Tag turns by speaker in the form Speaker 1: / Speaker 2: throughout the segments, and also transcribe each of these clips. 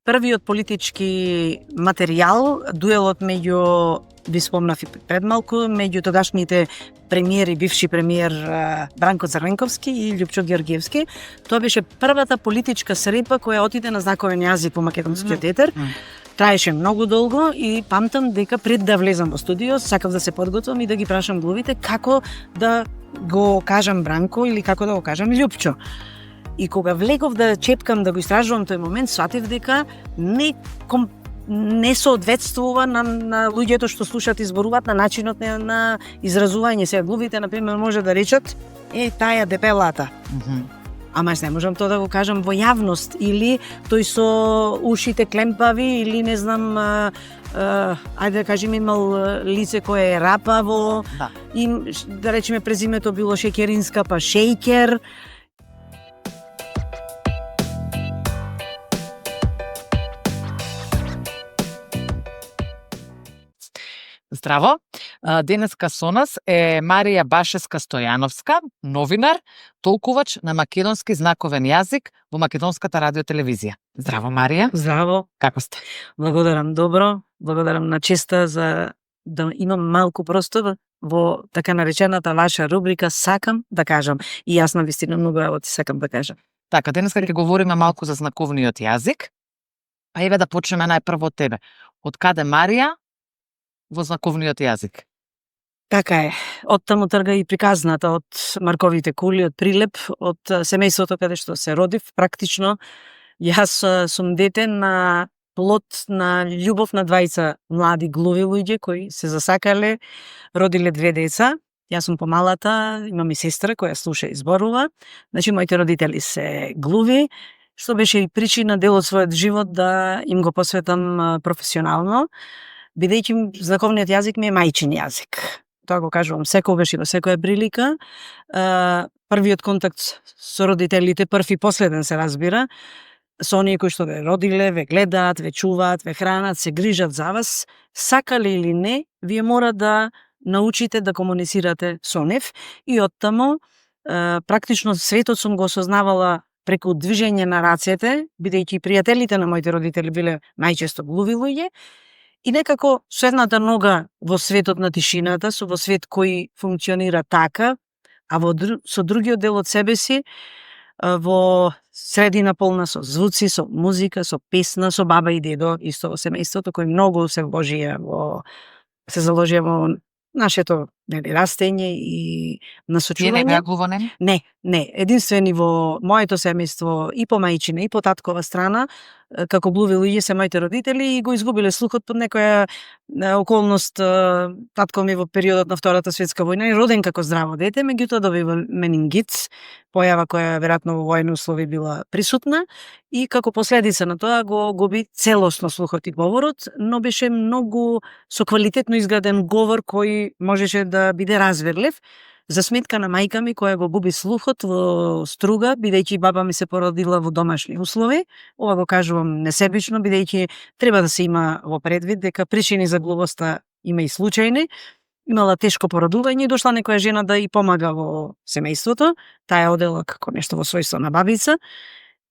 Speaker 1: првиот политички материјал, дуелот меѓу, ви спомнав и пред малку, меѓу тогашните премиери, бивши премиер Бранко Црвенковски и Љупчо Георгиевски. Тоа беше првата политичка средба која отиде на знаковен јазик по македонскиот етер. Траеше многу долго и памтам дека пред да влезам во студио, сакав да се подготвам и да ги прашам глувите како да го кажам Бранко или како да го кажам Љупчо. И кога влегов да чепкам, да го истражувам тој момент, сватив дека не соодветствува на луѓето што слушаат и зборуваат, на начинот на изразување. Сега глувите, например, може да речат таа дебелата. Ама не можам тоа да го кажам во јавност, или тој со ушите клемпави, или не знам, ајде да кажем, имал лице кое е рапаво, и да речеме презимето било Шекеринска, па Шејкер.
Speaker 2: Здраво! Денеска со нас е Марија Башевска Стојановска, новинар, толкувач на македонски знаковен јазик во Македонската радиотелевизија. Здраво, Марија!
Speaker 1: Здраво!
Speaker 2: Како сте?
Speaker 1: Благодарам добро, благодарам на честа за да имам малку простор во така наречената ваша рубрика "Сакам да кажам". И јас на вистина многу работи сакам да кажам.
Speaker 2: Така, денеска ќе говориме малку за знаковниот јазик. А еве да почнеме најпрво од тебе. Од каде Марија во знаковниот јазик?
Speaker 1: Така е. Од таму трга и приказната, од Марковите кули, од Прилеп, од семејството каде што се родив практично. Јас сум дете на плод на љубов на двајца млади глуви луѓе кои се засакале, родиле 2 деца. Јас сум помалата, имам и сестра која слуша и зборува. Значи, моите родители се глуви, што беше и причина дел од својот живот да им го посветам професионално, бидејќи знаковниот јазик ми е мајчин јазик. Тоа го кажувам секогаш и во секоја прилика. Првиот контакт со родителите, прв и последен се разбира, со оние кои што ве родиле, ве гледаат, ве чуваат, ве хранат, се грижат за вас, сакале или не, вие мора да научите да комуницирате со нив, и оттаму практично светот сум го осознавала преку движење на рацете, бидејќи пријателите на моите родители биле најчесто глуви луѓе. И некако со едната нога во светот на тишината, во свет кој функционира така, а со другиот дел од себе си во средина полна со звуци, со музика, со песна, со баба и дедо, исто во семејството, кои многу се заложија во нашето растење и насочување.
Speaker 2: Тие не беа глувонеми?
Speaker 1: Не. Единствени во моето семејство и по мајчина и по таткова страна, како глуви луѓе се моите родители, и го изгубиле слухот под некоја околност. Татко ми во периодот на Втората светска војна е роден како здраво дете, меѓутоа добива менингит, појава која веројатно во воени услови била присутна, и како последица на тоа го губи целосно слухот и говорот, но беше многу со квалитетно изграден говор кој можеше да биде разверлив, за сметка на мајка ми која го губи слухот во Струга, бидејќи баба ми се породила во домашни услови. Ова го кажувам несебично, бидејќи треба да се има во предвид дека причини за глувоста има и случајни. Имала тешко породување и дошла некоја жена да и помага во семејството. Таа е одела како нешто во својство на бабица,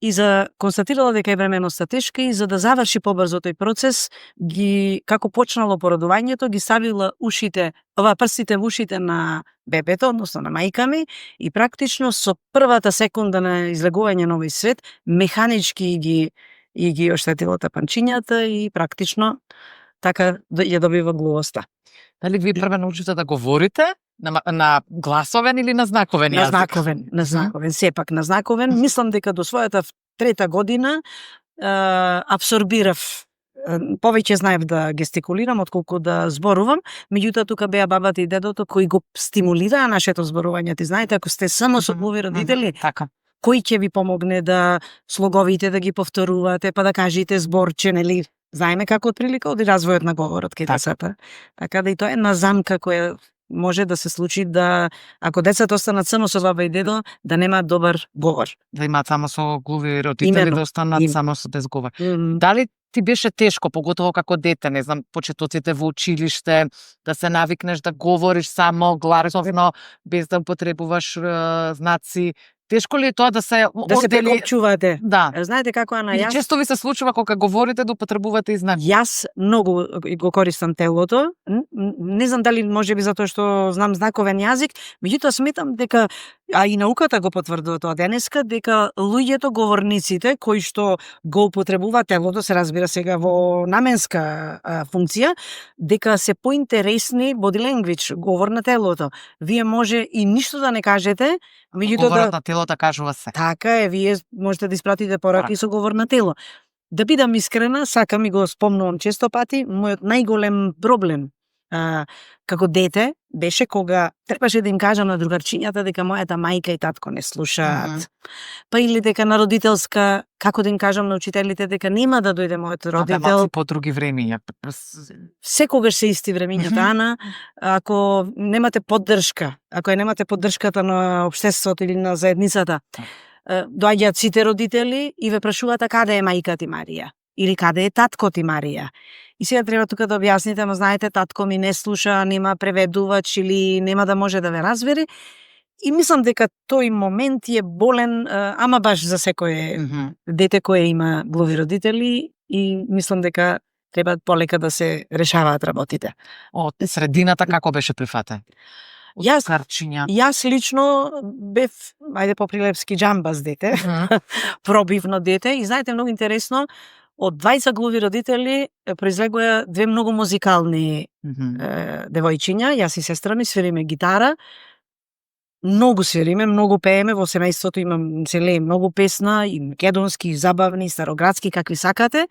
Speaker 1: и констатирала дека е временоста тешка, и за да заврши побрзо тој процес, како почнало породувањето, ги ставила прстите во ушите на бебето, односно на мајка ми, и практично со првата секунда на излегување на овој свет, механички ги оштетила тапанчињата, и практично така ја добива глувоста.
Speaker 2: Дали ви прво научите да говорите на гласовен или на знаковен јазик?
Speaker 1: На знаковен, сепак на знаковен. Мислам дека до својата 3-та година абсорбирав, повеќе знаев да гестикулирам отколку да зборувам, меѓутоа тука беа бабата и дедото кои го стимулираа нашето зборување. Ти знаете, ако сте само со глуви родители, кој ќе ви помогне да слоговите да ги повторувате, па да кажете зборче, нели? Знаеме како отприлика оди развојот на говорот кај децата. Така да и тоа е една замка која може да се случи, да ако децата останат само со баба и дедо, да немаат добар говор.
Speaker 2: Да имаат само со глуви родители, да останат само со без говор. Дали ти беше тешко, поготово како дете, не знам, почетоците во училиште, да се навикнеш да говориш само гласовно, без да употребуваш знаци, Тешко ли е тоа да се
Speaker 1: Да се
Speaker 2: оддели?
Speaker 1: прекопчувате.
Speaker 2: Да.
Speaker 1: Знаете како Ана,
Speaker 2: Или
Speaker 1: јас
Speaker 2: често ви се случува кога говорите да употребувате и знакови?
Speaker 1: Јас многу го користам телото. Не знам дали можеби затоа што знам знаковен јазик, меѓутоа сметам дека, а и науката го потврдува тоа денеска, дека луѓето, говорниците кои што го употребуваат телото, се разбира сега во наменска функција, дека се поинтересни body language, говор на телото. Вие може и ништо да не кажете, меѓутоа
Speaker 2: Говорот на телото кажува се.
Speaker 1: Така е, вие можете да испратите пораки со говор на тело. Да бидам искрена, сакам и го спомнувам често пати, мојот најголем проблем како дете беше кога требаше да им кажам на другарчињата дека мојата мајка и татко не слушаат. Па или дека на родителска, како да им кажам на учителите дека нема да дојде мојот родител.
Speaker 2: По други времиња.
Speaker 1: Секогаш се исти времињата, Ана. Ако немате поддршка, ако ја немате поддршката на општеството или на заедницата, доаѓаат сите родители и ве прашуваат каде е мајка ти Марија или каде е татко ти Марија. И сега треба тука да објасните, ама знаете, татко ми не слуша, нема преведувач или нема да може да ве разбере. И мислам дека тој момент е болен, ама баш за секое дете кое има глуви родители, и мислам дека треба полека да се решаваат работите.
Speaker 2: Од средината како беше прифатен?
Speaker 1: Јас лично бев, ајде поприлепски, джамбаз дете, пробивно дете, и знаете, многу интересно, од 20 глуви родители произлегоа две многу музикални девојчиња, јас и сестра ми свириме гитара, многу свириме, многу пееме, во семејството имам целе многу песна, и македонски, и забавни, и староградски, какви сакате,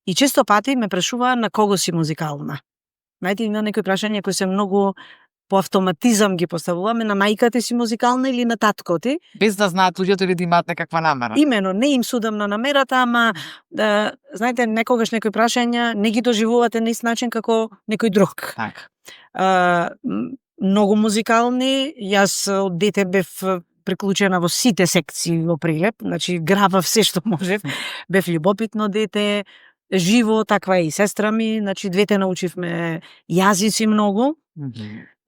Speaker 1: и често пати ме прашуваа на кого си музикална. Знаете, има некои прашања кои се многу по автоматизам ги поставуваме, на мајка ти си музикална или на татко ти.
Speaker 2: Без да знаат луѓето или да имаат некаква намера.
Speaker 1: Имено, не им судам на намерата, ама знаете, некогаш некои прашања не ги доживувате на ист начин како некој друг.
Speaker 2: Так.
Speaker 1: Многу музикални, јас од дете бев приклучена во сите секции во Прилеп, значи грабав се што можев, бев љубопитно дете, живо, таква и сестра ми, значи двете научивме јазици многу.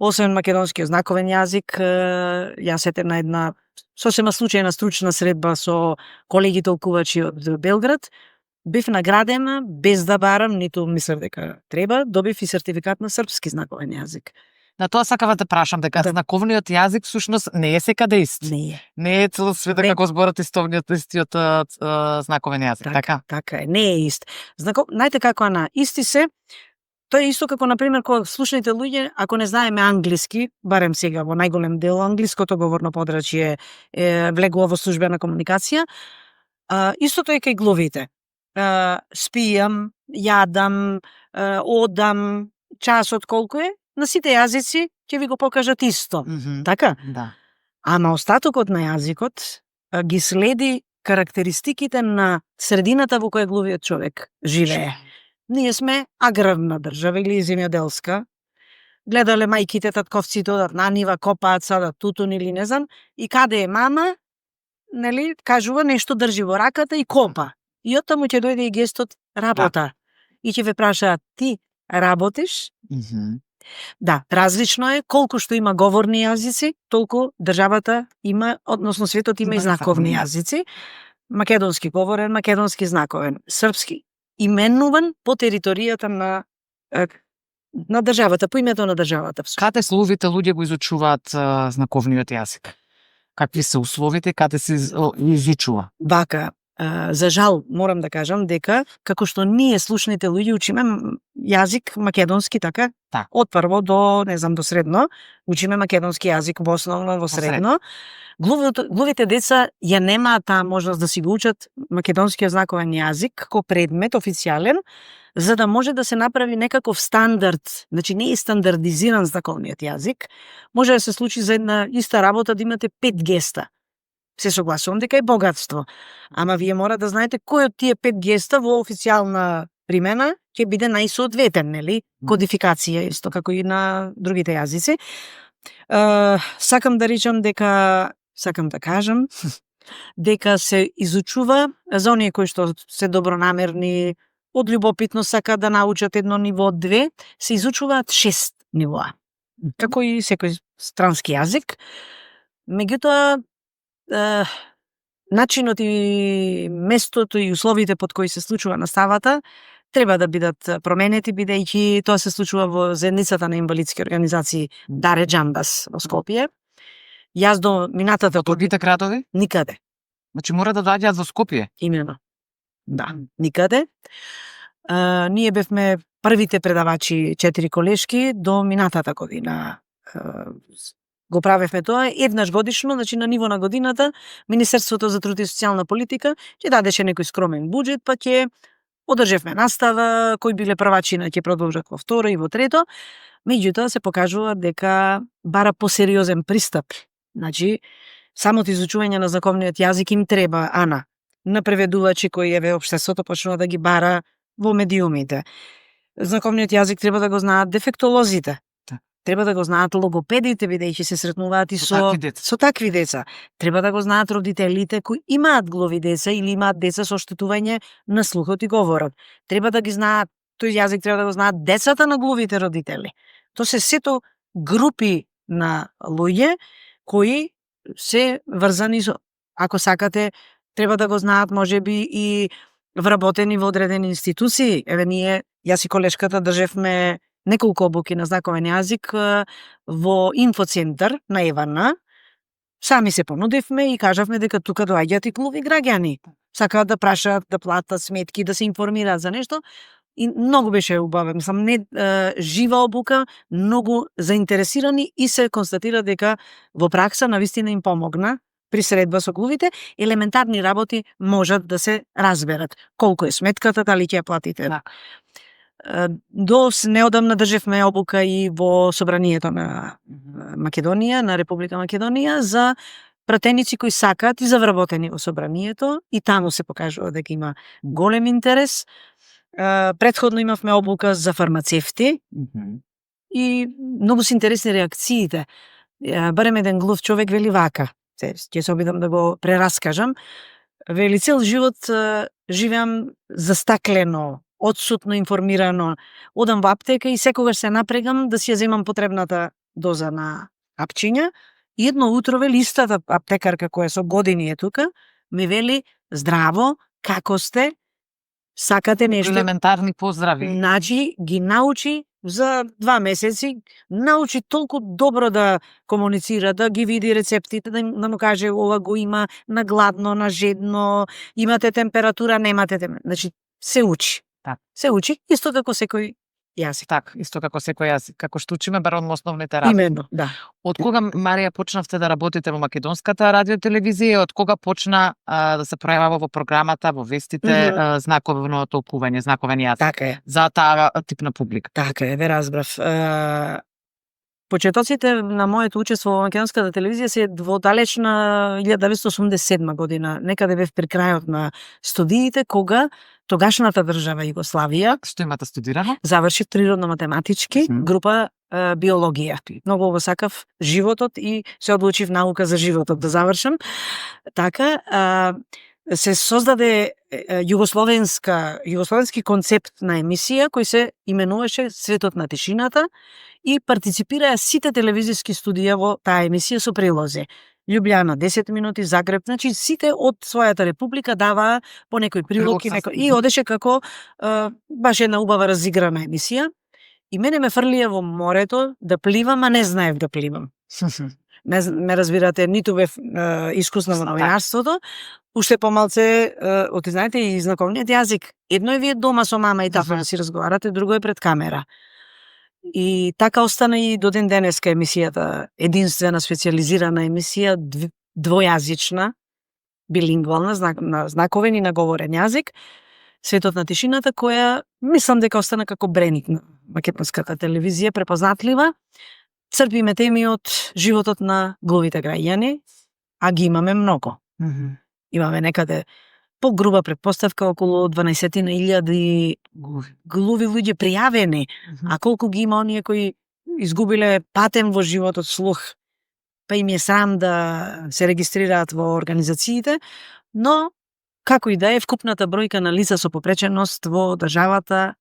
Speaker 1: Освен македонскиот знаковен јазик, јас ете на една сосема случајна стручна средба со колеги толкувачи од Белград, бев наградена без да барам, ниту мислев дека треба, добив и сертификат на српски знаковен јазик.
Speaker 2: На тоа сакав да прашам, дека знаковниот јазик всушност не е секаде ист. Не е цело свет како зборат истиот знаковен јазик, така?
Speaker 1: Така е, не е ист. Знаете како, Ана, исти се. Тоа е исто како, например, кога слушаните луѓе, ако не знаеме англиски, барем сега во најголем дел англиското говорно подрачје влегува во службена комуникација, истото е кај глувите. Спијам, јадам, одам, часот колку е, на сите јазици ќе ви го покажат исто. Така?
Speaker 2: Да.
Speaker 1: Ама остатокот на јазикот ги следи карактеристиките на средината во која глувиот човек живее. Ние сме аграрна држава или земјоделска. Гледале мајките, татковците одат на нива, копаат, садат тутун или не знам, и каде е мама, нели, кажува нешто држи во раката и копа. И оттаму ќе дојде и гестот работа. И ќе ве прашаат, ти работиш? Да, различно е, колку што има говорни јазици, толку државата има, односно светот има и знаковни јазици. Македонски говорен, македонски знаковен, српски именуван по територијата на државата, по името на државата.
Speaker 2: Каде словите луѓе го изучуваат знаковниот јазик? Какви се условите, каде се изучува?
Speaker 1: Вака, за жал морам да кажам дека како што ние слушните луѓе учиме јазик македонски, така? Од прво до, не знам, до средно, учиме македонски јазик во основно, во средно. Глувите деца ја немаат таа можност да си го учат македонскиот знаковен јазик како предмет официјален, за да може да се направи некаков стандард, значи не е стандардизиран знаковниот јазик. Може да се случи за една иста работа да имате 5 геста. Се согласувам дека е богатство. Ама вие мора да знаете кој од тие 5 геста во официјална примена ќе биде најсоодветен, нели? Кодификација исто како и на другите јазици. Сакам да речам дека, сакам да кажам дека се изучува за оние кои што се добронамерни, од љубопитно сака да научат едно ниво 2, се изучуваат 6 нивоа. Како и секој странски јазик. Меѓутоа, начинот и местото и условите под кои се случува наставата треба да бидат променети, бидејќи тоа се случува во заедницата на инвалидски организации Даре Џамбас во Скопје. Јас до минатата
Speaker 2: Од другите градови?
Speaker 1: никаде.
Speaker 2: Значи мора да доаѓаат во Скопје.
Speaker 1: Именно. Да, никаде. Ние бевме првите предавачи 4 колешки до минатата година. Го правевме тоа еднаш годишно, значи на ниво на годината, Министерството за труд и социјална политика ќе дадеше некој скромен буџет, па ќе одржевме настава, кои биле првачина ќе продолжат во второ и во трето. Меѓутоа се покажува дека бара посериозен пристап. Значи, самото изучување на знаковниот јазик им треба, Ана, на преведувачи кои еве општеството почнува да ги бара во медиумите. Знаковниот јазик треба да го знаат дефектолозите. Треба да го знаат логопедите, бидејќи се сретнуваат и со такви деца. Треба да го знаат родителите кои имаат глуви деца или имаат деца со оштетување на слухот и говорот. Треба да ги знаат, тој јазик треба да го знаат децата на глувите родители. Тоа се сето групи на луѓе кои се врзани со, ако сакате, треба да го знаат можеби и вработени во одредени институции. Еве ние, јас и колешката држевме неколку обуки на знаковен јазик во инфоцентар на ЕВН. Сами се понудивме и кажавме дека тука доаѓаат и глуви граѓани. Сакаат да прашаат, да платат сметки, да се информираат за нешто. И многу беше убава, мислам, не жива обука, многу заинтересирани и се констатира дека во пракса навистина им помогна при средба со глувите, елементарни работи можат да се разберат. Колку е сметката, дали ќе ја платите. Да. До неодамна држевме обука и во собранието на Македонија, на Република Македонија, за пратеници кои сакаат и за вработени во собранието, и таму се покажува дека има голем интерес. Претходно имавме обука за фармацевти и многу се интересни реакциите. Барем еден глув човек вели вака, ќе се обидам да го прераскажам, вели цел живот живеам застаклено, одсутно информирано, одам во аптека и секогаш се напрегам да си ја земам потребната доза на апчиња. И едно утро вели истата аптекарка која со години е тука, ми вели здраво, како сте? Сакате нешто?
Speaker 2: Елементарни поздрави.
Speaker 1: Значи, ги научи за 2 месеци, научи толку добро да комуницира, да ги види рецептите, да му каже ова го има на гладно, на жедно, имате температура, немате температура. Значи, се учи.
Speaker 2: Так.
Speaker 1: Се учи, исто како секој јазик.
Speaker 2: Так, исто како секој јазик, како што учиме барон основните работи.
Speaker 1: Именно, да.
Speaker 2: Од кога, Марија, почнавте да работите во македонската радиотелевизија, од кога почна да се пројавува во програмата, во вестите, знаковно толкување, знаковен јазик?
Speaker 1: Така е.
Speaker 2: За таа тип на публика.
Speaker 1: Така е, ве разбрав. Почетоците на моето учество во македонската телевизија се во далечна 1987 година. Некаде бев при крајот на студиите, кога тогашната држава Југославија.
Speaker 2: Што имате студирано?
Speaker 1: Завршив природно-математички, група биологија. Многу го сакав животот и се одлучив наука за животот да завршам. Така, се создаде југословенски концепт на емисија кој се именуваше Светот на тишината и партиципираа сите телевизиски студија во таа емисија со прилози. Љубљана 10 минути, Загреб, значи сите од својата република даваа по некој прилог и одеше како баш една убава разиграна емисија. И мене ме фрлија во морето да пливам, а не знаев да пливам. Не разбирате, ниту бев искусна во новинарството, уште помалце, знаете, и знаковниот јазик. Едно е вие дома со мама и тата да си разговарате, друго е пред камера. И така остана и до ден денеска емисијата, единствена специализирана емисија, двојазична, билингвална, на знаковен и на говорен јазик, Светот на тишината, која мислам дека остана како бренд на македонската телевизија, препознатлива. Црпиме теми од животот на глувите граѓани, а ги имаме многу. Имаме некаде погруба предпоставка околу 12.000 глуви луѓе пријавени, а колку ги има оние кои изгубиле патем во животот слух, па им е срам да се регистрираат во организациите, но како и да е, вкупната бројка на лица со попреченост во државата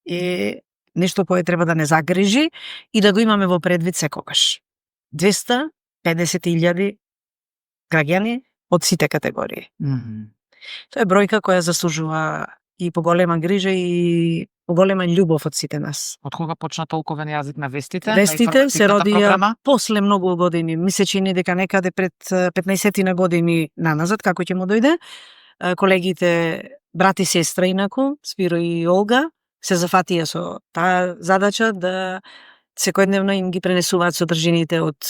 Speaker 1: е нешто кое треба да не загрижи и да го имаме во предвид секогаш. 250.000 граѓани од сите категории.
Speaker 2: Мгм.
Speaker 1: Тоа е бројка која заслужува и поголема грижа и поголема љубов од сите нас.
Speaker 2: Од кога почна толковен јазик на вестите? На
Speaker 1: Вестите се
Speaker 2: информативната
Speaker 1: родија
Speaker 2: програма?
Speaker 1: после многу години. Ми се чини дека некаде пред 15 на години наназад, како ќе му дојде. Колегите, брат и сестра инаку, Спиро и Олга, се зафатија со таа задача да секојдневно им ги пренесуваат содржините од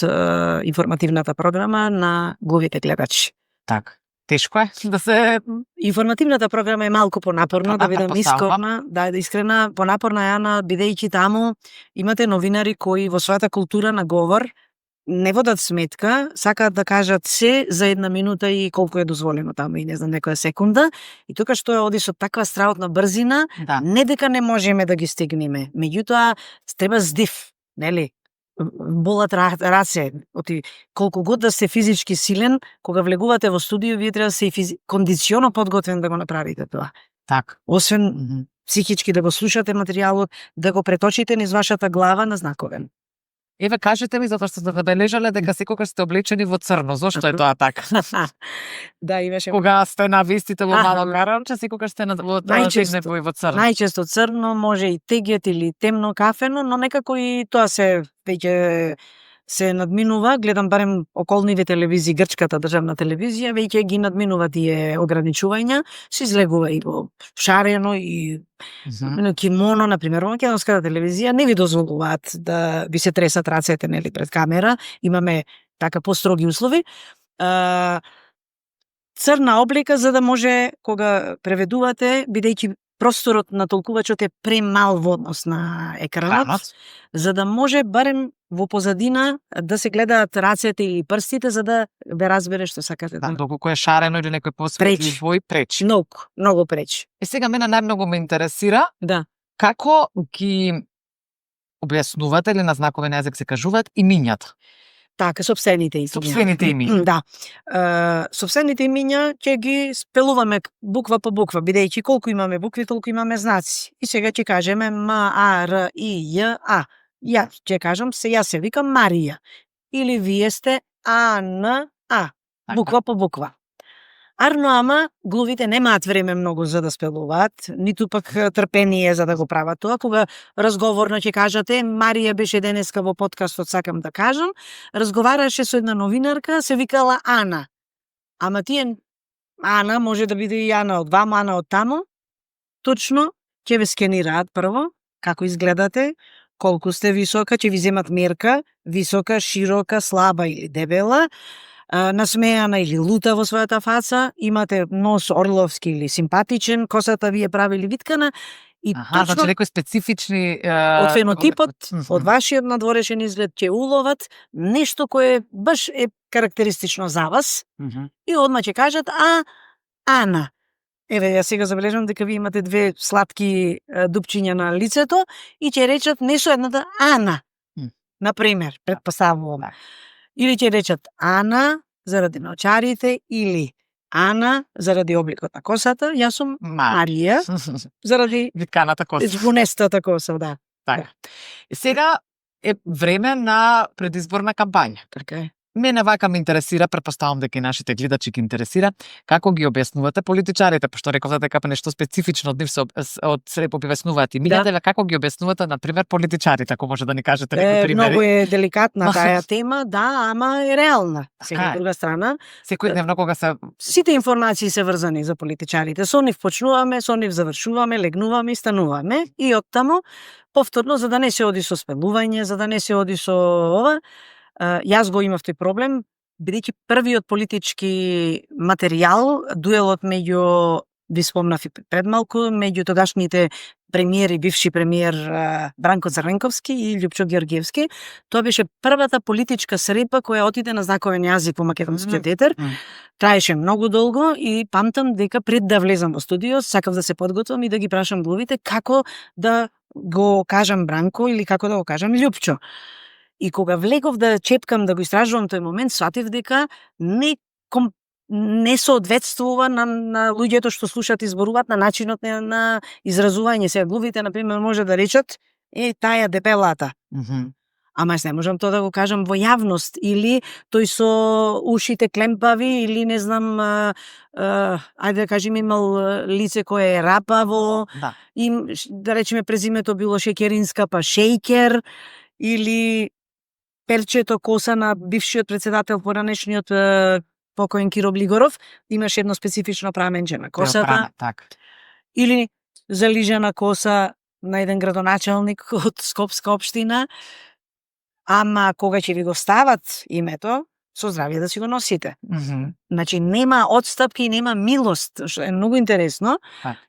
Speaker 1: информативната програма на глувите гледачи.
Speaker 2: Така. Тешко е да се...
Speaker 1: Информативната програма е малку понапорна, да бидам искрена, да искрена, понапорна е, Ана, бидејќи таму имате новинари кои во својата култура на говор не водат сметка, сакаат да кажат се за една минута и колку е дозволено таму и не знам некоја секунда, и тука што оди со таква страутна брзина,
Speaker 2: Да.
Speaker 1: не дека не можеме да ги стигнеме, меѓутоа треба здив, нели? Болат раце, оти колку год да сте физички силен, кога влегувате во студио, вие треба да се кондиционо подготвен да го направите тоа.
Speaker 2: Так.
Speaker 1: Освен
Speaker 2: Мгм.
Speaker 1: психички да го слушате материјалот, да го преточите низ вашата глава на знаковен.
Speaker 2: Еве, кажете ми, затоа што сте забележале дека секогаш сте облечени во црно. Зошто е тоа така?
Speaker 1: Да, имаше
Speaker 2: Кога сте на вестите во мало каранче, секогаш сте во
Speaker 1: Најчесто.
Speaker 2: во црно.
Speaker 1: најчесто црно, може и тегет или темно кафено, но некако и тоа се веќе се надминува, гледам барем околниве телевизии, грчката државна телевизија, веќе ги надминува тие ограничувања, се излегува и во шарено и
Speaker 2: Мгм.
Speaker 1: кимоно, например, во македонската телевизија не ви дозволуваат да ви се тресат рацете, нели, пред камера, имаме така построги услови. Црна облека за да може кога преведувате, бидејќи просторот на толкувачот е премал во однос на екранот,
Speaker 2: Екранот.
Speaker 1: за да може барем во позадина да се гледаат рацете или прстите за да ве разбере што сакате
Speaker 2: Да,
Speaker 1: да.
Speaker 2: доколку е шарено или некој посветли
Speaker 1: Пречи.
Speaker 2: вој пречи.
Speaker 1: Многу пречи.
Speaker 2: И сега мене најмногу ме интересира
Speaker 1: Да.
Speaker 2: како ги објаснувате или на знаковен јазик се кажуваат имињата.
Speaker 1: Така, сопствените имиња.
Speaker 2: Сопствените имиња.
Speaker 1: Да. Сопствените имиња ќе ги спелуваме буква по буква, бидејќи колку имаме букви, толку имаме знаци. И сега ќе кажеме М, А, Р, И, Ј, А. Ја ќе кажам, јас се викам Марија. Или вие сте А, Н, А. Буква по буква. Арно, ама, глувите немаат време многу за да спелуваат, ниту пак трпение за да го прават тоа. Кога разговорно ќе кажате, Марија беше денеска во подкастот, сакам да кажам, разговараше со една новинарка, се викала Ана. Ама тие Ана може да биде и Ана од ваму, Ана од таму. Точно ќе ве скенираат прво, како изгледате, колку сте висока, ќе ви земат мерка, висока, широка, слаба или дебела, насмеана или лута во својата фаца, имате нос орловски или симпатичен, косата ви е прави или виткана, и
Speaker 2: Аха,
Speaker 1: точно
Speaker 2: значи некои специфични
Speaker 1: од фенотипот,
Speaker 2: Мгм.
Speaker 1: од вашиот надворешен изглед ќе уловат нешто кое баш е карактеристично за вас
Speaker 2: Мгм.
Speaker 1: и одма ќе кажат Ана. Еве, ја сега забележам дека ви имате две сладки дупчиња на лицето и ќе речат не со едната Ана.
Speaker 2: М.
Speaker 1: Например, предпоставувам.
Speaker 2: Да.
Speaker 1: Или ќе речат Ана заради наочарите или Ана заради обликот на косата, јас сум Марија заради
Speaker 2: Витканата коса.
Speaker 1: збунестата коса, да.
Speaker 2: Така. И сега е време на предизборна кампања.
Speaker 1: Така е.
Speaker 2: Мене вака ме интересира, претпоставам дека и нашите гледачи ги интересира, како ги објаснувате политичарите, пошто рековте дека нешто специфично од нив од се објаснуваат и милјата, да. Како ги објаснувате, например, политичарите, ако може да ни кажете некои примери?
Speaker 1: Многу е деликатна таа тема, да, ама е реална. Сега, од друга страна,
Speaker 2: секојдневно кога се
Speaker 1: сите информации се врзани за политичарите. Со нив почнуваме, со нив завршуваме, легнуваме и стануваме и оттаму повторно за да не се оди со спелување, за да не се оди со ова. Јас го имав тој проблем, бидејќи првиот политички материјал, дуелот меѓу, ви спомнав и пред малку, меѓу тогашните премиери, бивши премиер Бранко Црвенковски и Љупчо Георгиевски, тоа беше првата политичка средба која отиде на знаковен јазик во македонскиот етер. Траеше многу долго и памтам дека пред да влезам во студио, сакав да се подготвам и да ги прашам глувите како да го кажам Бранко или како да го кажам Љупчо. И кога влегов да чепкам, да го истражувам тој момент, сватив дека не соодветствува на луѓето што слушаат и зборуваат на начинот на изразување. Сега глувите, например, може да речат таа дебелата. Ама јас не можам тоа да го кажам во јавност, или тој со ушите клемпави, или не знам, ајде да кажем, имал лице кое е рапаво,
Speaker 2: Да.
Speaker 1: да речеме презимето било Шекеринска, па Шејкер, или перчето коса на бившиот председател, поранешниот покоен Киро Блигоров, имаше едно специфично праменче на косата,
Speaker 2: Така.
Speaker 1: или залижена коса на еден градоначалник од Скопска општина, ама кога ќе ви го стават името, со здравје да си го носите. Значи нема отстапки и нема милост, што е многу интересно.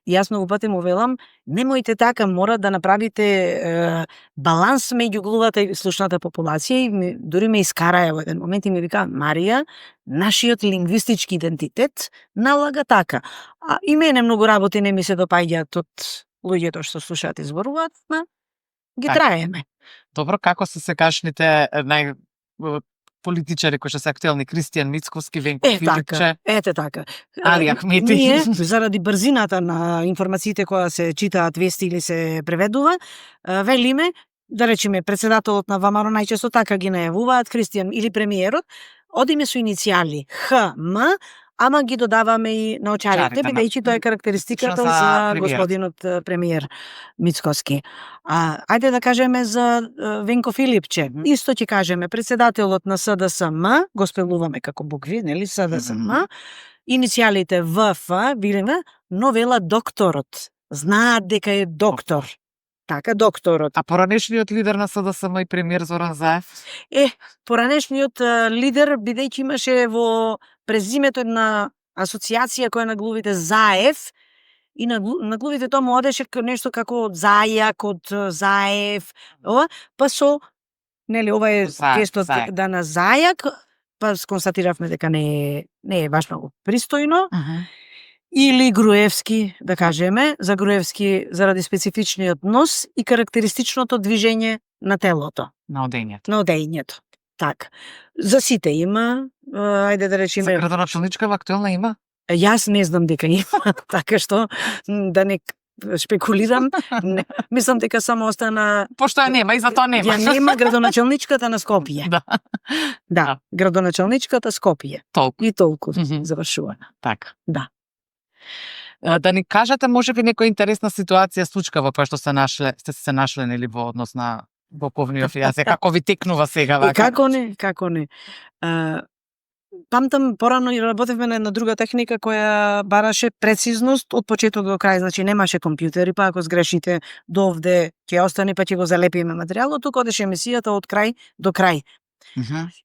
Speaker 1: И јас многу пати му велам, немојте така, мора да направите баланс меѓу глувата и слушната популација. И дури ме искараа во еден момент и ми вика, Марија, нашиот лингвистички идентитет налага така. А и мене многу работи не ми се допаѓаат од луѓето што слушаат и зборуваат, ма ги траеме.
Speaker 2: Добро, како се сегашните политичари кои што се актуелни, Кристијан Мицковски, Венко Филипче?
Speaker 1: Ете така.
Speaker 2: Али Ахмети.
Speaker 1: Ние, заради брзината на информациите која се читаат вести или се преведува, велиме, да речеме, председателот на ВМРО најчесто така ги најавуваат, Кристијан или премиерот, одиме со иницијали ХМ, ама ги додаваме и на очарите, бидејќи тоа е карактеристиката за господинот премиер Мицковски. Ајде да кажеме за Венко Филипче. Исто ќе кажеме, председателот на СДСМ, го спелуваме како букви, нели, СДСМ, иницијалите ВФ, билиме, но вела докторот. Знаат дека е доктор. Така, докторот.
Speaker 2: А поранешниот лидер на СДСМ и премиер Зоран Заев?
Speaker 1: Поранешниот лидер, бидејќи имаше во презимето една асоциација која на глувите Заев, и на глувите тоа му одеше нешто како од Зајак, од Заев, па со, нели, ова е гестот да на Зајак, па констатиравме дека не е баш многу пристојно. Или Груевски, да кажеме, за Груевски заради специфичниот нос и карактеристичното движење на телото.
Speaker 2: На одењето.
Speaker 1: На одењето. Така. За сите има, ајде да речеме...
Speaker 2: За градоначалничкава актуелна има?
Speaker 1: Јас не знам дека има, така што да не шпекулирам. Мислам дека само остана...
Speaker 2: Пошто ја нема и затоа нема.
Speaker 1: Ја нема градоначалничката на Скопје. Да, градоначалничката Скопје.
Speaker 2: Толку.
Speaker 1: И толку завршувана.
Speaker 2: Така.
Speaker 1: Да.
Speaker 2: Да ни кажете, може би, некоја интересна ситуација случка во која што сте се нашле, нели, во однос на боковниот јазик, како ви текнува сега вака?
Speaker 1: Како не. Памтам, порано и работевме на една друга техника која бараше прецизност од почеток до крај, значи немаше компјутери, па ако сгрешите до овде ќе остане, па ќе го залепиме материјалот, тука одеше емисијата од крај до крај.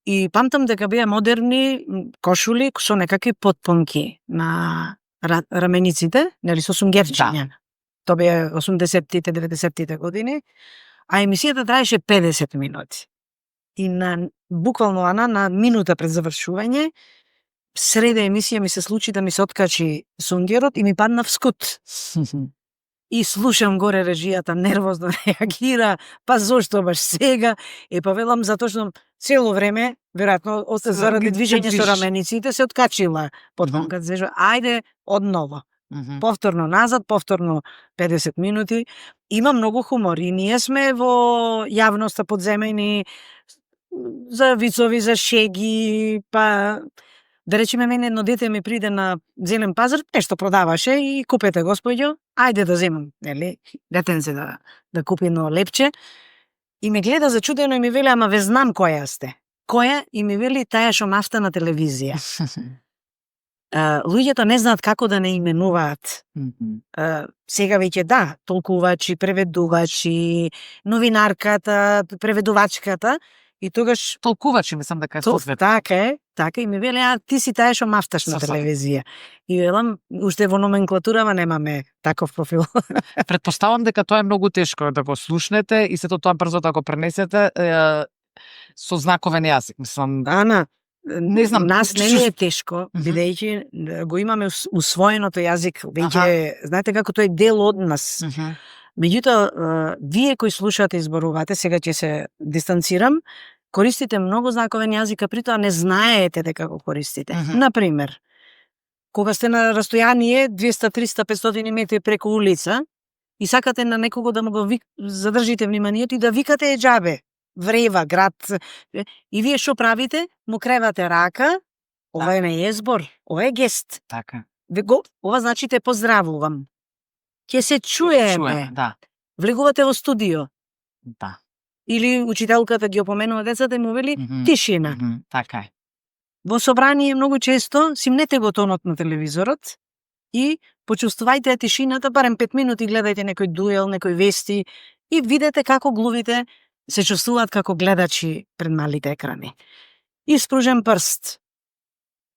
Speaker 1: И памтам дека беа модерни кошули со некакви потпонки на рамениците, нели, со сунгерчиња. Тоа беа 80-тите, 90-тите години, а емисијата траеше 50 минути. И буквално на минута пред завршување, среде емисија ми се случи да ми се откачи сунгерот и ми падна вскут. И слушам горе режијата, нервозно реагира, па зошто баш сега? Па велам, затоа што цело време, веројатно, заради движење со рамениците, се откачила потпонката. Ајде, одново. Повторно назад, повторно 50 минути. Има многу хумор и ние сме во јавноста подземени за вицови, за шеги, па да речеме, мене едно дете ми приде на Зелен пазар, нешто продаваше и купете господјо, ајде да земам, нели, детенце да купи едно лепче. И ме гледа зачудено и ми вели, ама ве знам која сте. Која? И ми вели, таја што мафта на телевизија. Луѓето не знаат како да не именуваат. Сега веќе да, толкувачи, преведувачи, новинарката, преведувачката, и тогаш
Speaker 2: толкувачи, мислам дека е созвет.
Speaker 1: Така е, така и ми веле, ти си тај што мафташ на телевизија. И велам, уште во номенклатурава немаме таков профил.
Speaker 2: Претпоставам дека тоа е многу тешко да го слушнете и сето тоа брзо да го пренесете со знаковен јазик, мислам.
Speaker 1: Ана,
Speaker 2: не знам,
Speaker 1: нас не е тешко, бидејќи го имаме усвоеното јазик, веќе знаете како тој е дел од нас. Меѓутоа, вие кои слушате и зборувате, сега ќе се дистанцирам, користите многу знаковен јазик, а при тоа не знаете дека го користите. Например, кога сте на растојание 200, 300, 500 метри преку улица и сакате на некого да му го задржите вниманието и да викате е џабе. врева град. И вие што правите? Му кревате рака. Ова не е збор, ова е гест.
Speaker 2: Така.
Speaker 1: Ова значи те поздравувам. Ќе се чуеме.
Speaker 2: Да.
Speaker 1: Влегувате во студио.
Speaker 2: Да.
Speaker 1: Или учителката ги опоменува децата и му вели тишина.
Speaker 2: Така е.
Speaker 1: Во собрание многу често симнете го тонот на телевизорот и почувствувајте тишината, барем 5 минути гледајте некој дуел, некој вести и видете како глувите се чувствуваат како гледачи пред малите екрани. Испружен прст.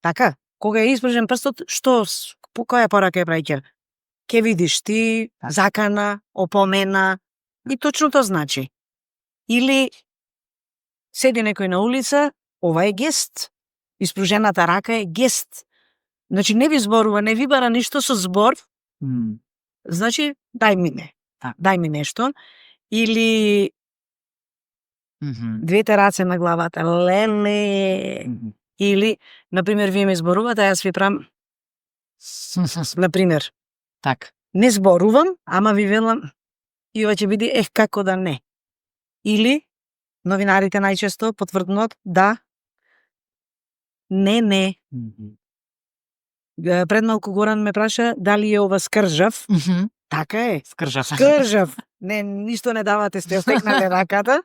Speaker 1: Така, кога е испружен прстот, што, по која порака е праќа? Ке видиш ти, закана, опомена, и точно тоа значи. Или седи некој на улица, ова е гест. Испружената рака е гест. Значи не ви зборува, не ви бара ништо со збор. Значи дај ми не. Дај ми нешто. Или двете раце на главата. Леле. Или, например, вие ме зборувате, а јас ви правам. Например.
Speaker 2: Так.
Speaker 1: Не зборувам, ама ви велам и ова ќе биде како да не. Или новинарите најчесто потврднат да, не. Пред малку Горан ме праша дали е ова скржав. Така е. Скржав. Не, ништо не давате, сте стекнале раката.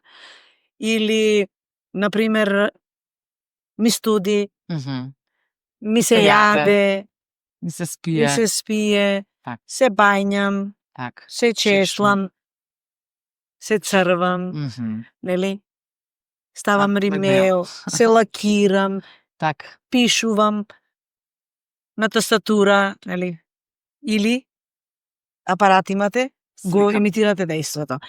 Speaker 1: Или, например, ми студи, ми се јаде,
Speaker 2: ми се спие,
Speaker 1: так. Се бајњам,
Speaker 2: так.
Speaker 1: се чешлам, се црвам, нели? Ставам римео, се лакирам,
Speaker 2: так.
Speaker 1: Пишувам на тастатура, нели? Или апарат имате, го имитирате дејството.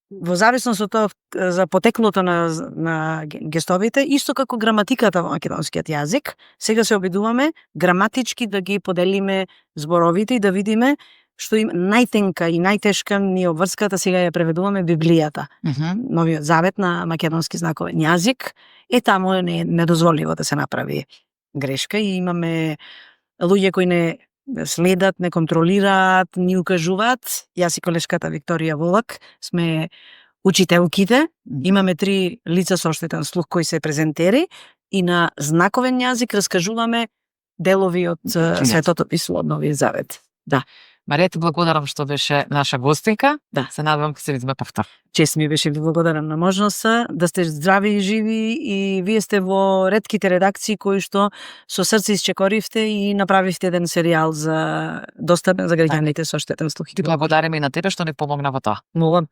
Speaker 1: Во зависност од тоа за потеклото на гестовите, исто како граматиката во македонскиот јазик, сега се обидуваме граматички да ги поделиме зборовите и да видиме што им најтенка и најтешка ни обврската, сега ја преведуваме Библијата. Новиот завет на македонски знаковен јазик, таму е недозволиво да се направи грешка и имаме луѓе кои не следат, не контролираат, ни укажуваат. Јас и колешката Викторија Волак сме учителките. Имаме 3 лица со оштетен слух кои се презентери и на знаковен јазик раскажуваме делови од Светото писмо од Новиот завет. Да.
Speaker 2: Марија, ти благодарам што беше наша гостинка.
Speaker 1: Да.
Speaker 2: Се надевам ќе се видиме повтор.
Speaker 1: Чест ми беше, ви благодарам на можноста, да сте здрави и живи и вие сте во ретките редакции кои што со срце исчекоривте и направивте еден серијал за достапен за граѓаните со оштетен слух.
Speaker 2: Ти благодарам и на тебе што ни помогна во тоа.
Speaker 1: Молам.